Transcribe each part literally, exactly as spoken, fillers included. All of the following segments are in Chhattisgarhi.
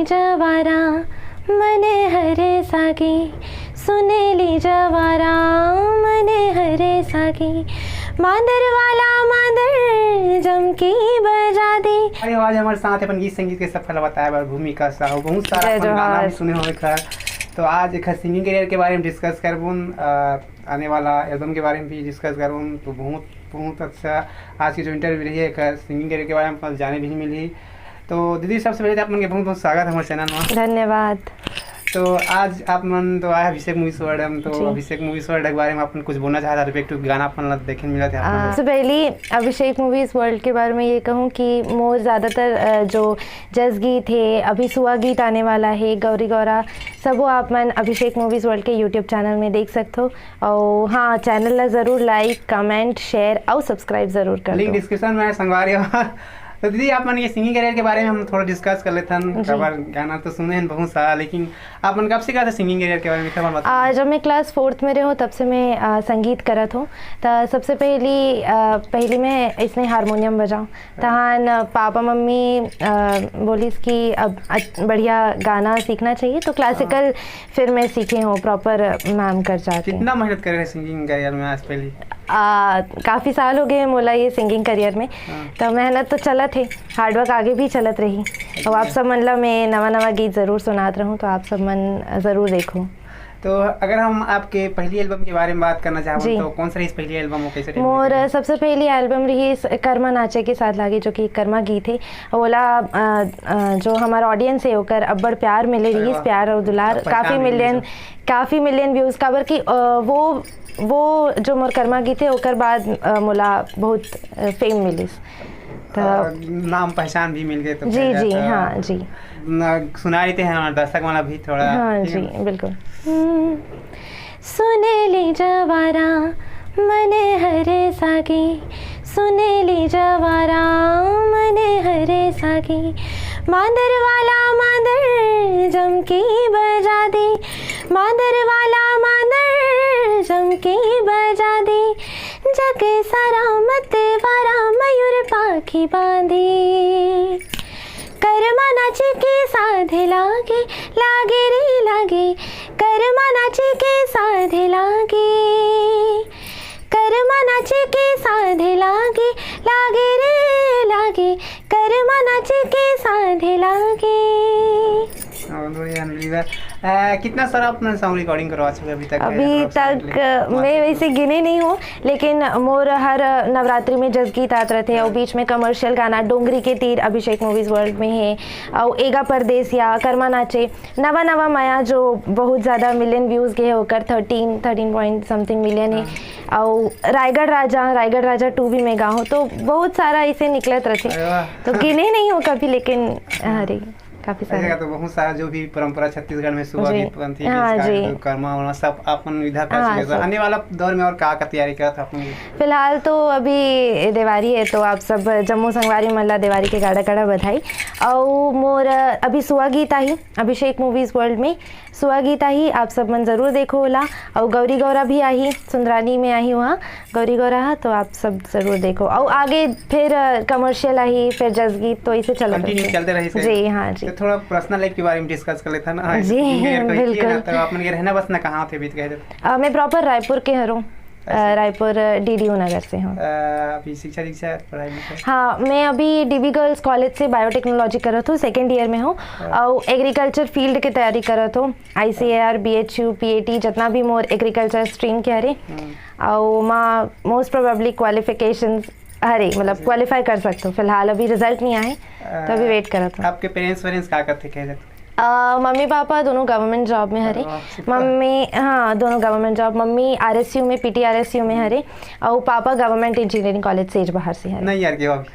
जवारा मने हरे सागे, सुने ले जवारा मने हरे सागे, मांदर वाला मांदर जम के बजा दे। अरे, आज हमारे साथ अपन गीत संगीत के सफर बताए बर भूमिका साहू, बहुत सारा अपन गाना भी सुने होंगे खैर। तो आज एक सिंगिंग करियर के बारे में डिस्कस करबुन, आने वाला एल्बम के बारे में भी डिस्कस करबुन। तो बहुत बहुत अच्छा आज की जो इंटरव्यू रही है, एक सिंगिंग करियर के बारे में अपन जाने भी मिली। तो दीदी, सबसे पहले तो आप मन के बहुत बहुत स्वागत है हमारे चैनल में। धन्यवाद। तो आज आप मन तो आए अभिषेक मूवीज वर्ल्ड में, तो जी। अभिषेक मूवीज वर्ल्ड के बारे में अपन कुछ बोलना चाहता, अभिषेक टू गाना अपन ला देखे मिला था आप मन। सबसे पहली अभिषेक मूवीज वर्ल्ड के बारे में ये कहूँ कि मोर ज़्यादातर जो जस गीत है, अभी सुआ गीत आने वाला है, गौरी गौरा, सब वो आप मन अभिषेक मूवीज वर्ल्ड के यूट्यूब चैनल में देख सकते हो। और हाँ, चैनल ला जरूर लाइक, कमेंट, शेयर और सब्सक्राइब जरूर कर लिंक दो। डिस्क्रिप्शन में है संगवारी। तो दीदी, आप मन के सिंगिंग करियर के बारे में हम थोड़ा डिस्कस कर लेथन। जी। काबर गाना तो सुने हैं बहुत सारा, लेकिन आप मन कब से करते सिंगिंग करियर के बारे में थोड़ा बताओ। आ, जब मैं क्लास फोर्थ में रहे हूँ, तब से मैं आ, संगीत करत हूँ। तो सबसे पहली आ, पहली मैं इसने हारमोनियम बजाऊँ। तहान पापा मम्मी आ, बोलिस कि अब अच- बढ़िया गाना सीखना चाहिए, तो क्लासिकल फिर मैं सीखे हूँ प्रॉपर मैम कर जाके। कितना मेहनत करे रहे सिंगिंग करियर में आज पहली? आ, काफ़ी साल हो गए मोला ये सिंगिंग करियर में। हाँ। तो मेहनत तो चलत है, हार्डवर्क आगे भी चलत रही। और आप सब मन ला मैं नवा नवा गीत जरूर सुनात रहूँ, तो आप सब मन जरूर देखो। तो अगर हम आपके पहली एल्बम के बारे में बात करना चाहबो, जी। तो कौन सा रही पहली एल्बम हो, कैसे टाइम मोर पे? सबसे पहली एल्बम रही कर्मा नाचे के साथ लागे, जो कि कर्मा गीत है। ओला आ, आ, जो हमारा ऑडियंस है ओकर अब्बड़ प्यार मिले अरे रही, वाह। प्यार और दुलार, अब पहचान काफ़ी भी मिलियन मिले। काफ़ी मिलियन व्यूज, काबर कि अ, वो वो जो मोर कर्मा गीत है ओकर बाद अ, मोला बहुत फेम मिलिस। तो अ, नाम पहचान भी मिल गए तो जी, कहा जी, जाता है। हाँ, जी। ना, सुना देते हैं हमारे दर्शक वाला भी थोड़ा, हाँ, ठीक है जी, ना? बिल्कुल। हम्म। सुने ले जवारा मने हरे सागे, सुने ले जवारा मने हरे सागे, मांदर वाला मांदर जम के बजा दे, मांदर वाला मांदर जम के बजा दे, जग सारा मत वारा मयूर पाखी बांधे। कर्मा नाचे के साधे लागे, लागे रे लागे, कर्मा नाचे के साधे लागे, कर्मा नाचे के साधे लागे, लागे रे लागे, कर्मा नाचे के साधे लागे। बहुत बढ़िया, अनबीलिएबल। अ, कितना सारा अपना सॉन्ग रिकॉर्डिंग करवा चुके अभी तक? अभी तक मैं वैसे गिने नहीं हूँ, लेकिन मोर हर नवरात्रि में जस गीत आत रहते हैं, और बीच में कमर्शियल गाना डोंगरी के तीर अभिषेक मूवीज वर्ल्ड में है, और एगा परदेसिया, कर्मा नाचे, नवा नवा मया, जो बहुत ज़्यादा मिलियन व्यूज गए है ओकर, thirteen thirteen point something million है। हाँ। और रायगढ़ राजा, रायगढ़ राजा टू भी मैं गा हूँ, तो बहुत सारा ऐसे निकलत रहते। अरे वाह। तो गिने नहीं हो कभी, लेकिन अरे काफी सारे। ऐसे का तो बहुत सारा जो भी परंपरा छत्तीसगढ़ में सुबह जी। गीत बनती है, हाँ, इसका जी। जो कर्मा वर्मा सब अपन विधा कर हाँ, चुके हैं। सब। आने वाला दौर में और का, का तैयारी करत अपन? फिलहाल तो अभी देवारी है, तो आप सब जम्मो संगवारी मन ला देवारी के गाड़ा गाड़ा बधाई। और मोर अभी सुआ गीत आही अभिषेक मूवीज वर्ल्ड में, सुआ गीत आही, आप सब मन जरूर देखो ओला। और गौरी गौरा भी आही, सुंदरानी में आही वहाँ। गौरी गौरा हा, तो आप सब जरूर देखो। और आगे फिर, अ, कमर्शियल आही, फिर जस गीत, तो इसे चलत continue रहते। चलते रही सही। जी, हाँ जी। तो थोड़ा पर्सनल लाइफ के बारे में डिस्कस कर लेते हैं ना। जी, ठीक है, कोई बिल्कुल। ना, तो आप मन के रहना बसना कहाँ थे, बीत गए थे? अ, मैं प्रॉपर रायपुर के हरों। अ, अच्छा। रायपुर, अ, डीडीयू नगर से हूँ। अ, अभी शिक्षा दीक्षा, पढ़ाई लिखाई? हाँ, मैं अभी डीवी गर्ल्स कॉलेज से बायोटेक्नोलॉजी करत हूँ, सेकेंड ईयर में हूँ। हाँ। और एग्रीकल्चर फील्ड के तैयारी करत हूँ, आईसीएआर, बीएचयू, पीएटी, जितना भी मोर एग्रीकल्चर स्ट्रीम के हरे। हम्म। अउ ओमा मोस्ट प्रोबेबली क्वालिफिकेशंस हरे, मतलब, क्वालिफाई कर सकथो। फिलहाल अभी रिजल्ट नहीं आए, तो अभी अ, वेट करत हूँ। आपके पेरेंट्स वेरेंट्स का करथे, कह देते? अ, मम्मी पापा दोनों गवर्नमेंट जॉब में हरे। अरे वाह, super। मम्मी, हाँ, दोनों गवर्नमेंट जॉब। मम्मी आरएसयू में, पीटीआरएसयू में हरे, और पापा गवर्नमेंट इंजीनियरिंग कॉलेज सेज बहार से हरे। नहीं यार, क्यों अभी?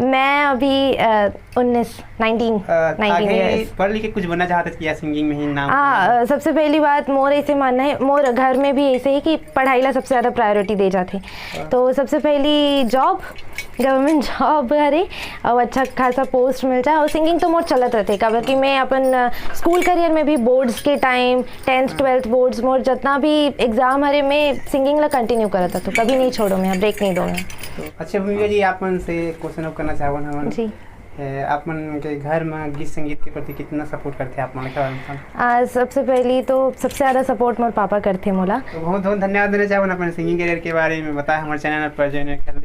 मैं अभी, अ, उन्नीस, नाइनटीन, अ, नाइनटीन आगे ईयर्स। पढ़ लिख के कुछ बनना चाहते कि या सिंगिंग में ही नाम हाँ, करना? अ, सबसे पहली बात, मोर ऐसे मानना है, मोर घर में भी ऐसे है कि पढ़ाई ला सबसे ज़्यादा प्रायोरिटी दे जाते। हाँ। तो सबसे पहली जॉब, गवर्नमेंट जॉब हरे, और अच्छा खासा पोस्ट मिल जाए। और सिंगिंग तो मोर चलत रहते, काबर कि मैं अपन, अ, स्कूल करियर में भी बोर्ड्स के टाइम, टेंथ, ट्वेल्थ बोर्ड्स, मोर जितना भी एग्जाम हरे, मैं सिंगिंग ला कंटिन्यू करत रहता, कभी नहीं छोड़ो मैं, ब्रेक नहीं दो मैं। तो अच्छा भूमिका जी, आप मन से क्वेश्चन अब करना चाहवन हमन। जी। ए, आप मन के घर में गीत संगीत के प्रति कितना सपोर्ट करते हैं आप मन के बारे में? आ, सबसे पहली तो सबसे ज़्यादा सपोर्ट मोर पापा करते मोला। तो बहुत बहुत धन्यवाद देना चाहूँ अपन सिंगिंग करियर के बारे में बताया हमारे चैनल पर ज्वाइन कर लिए।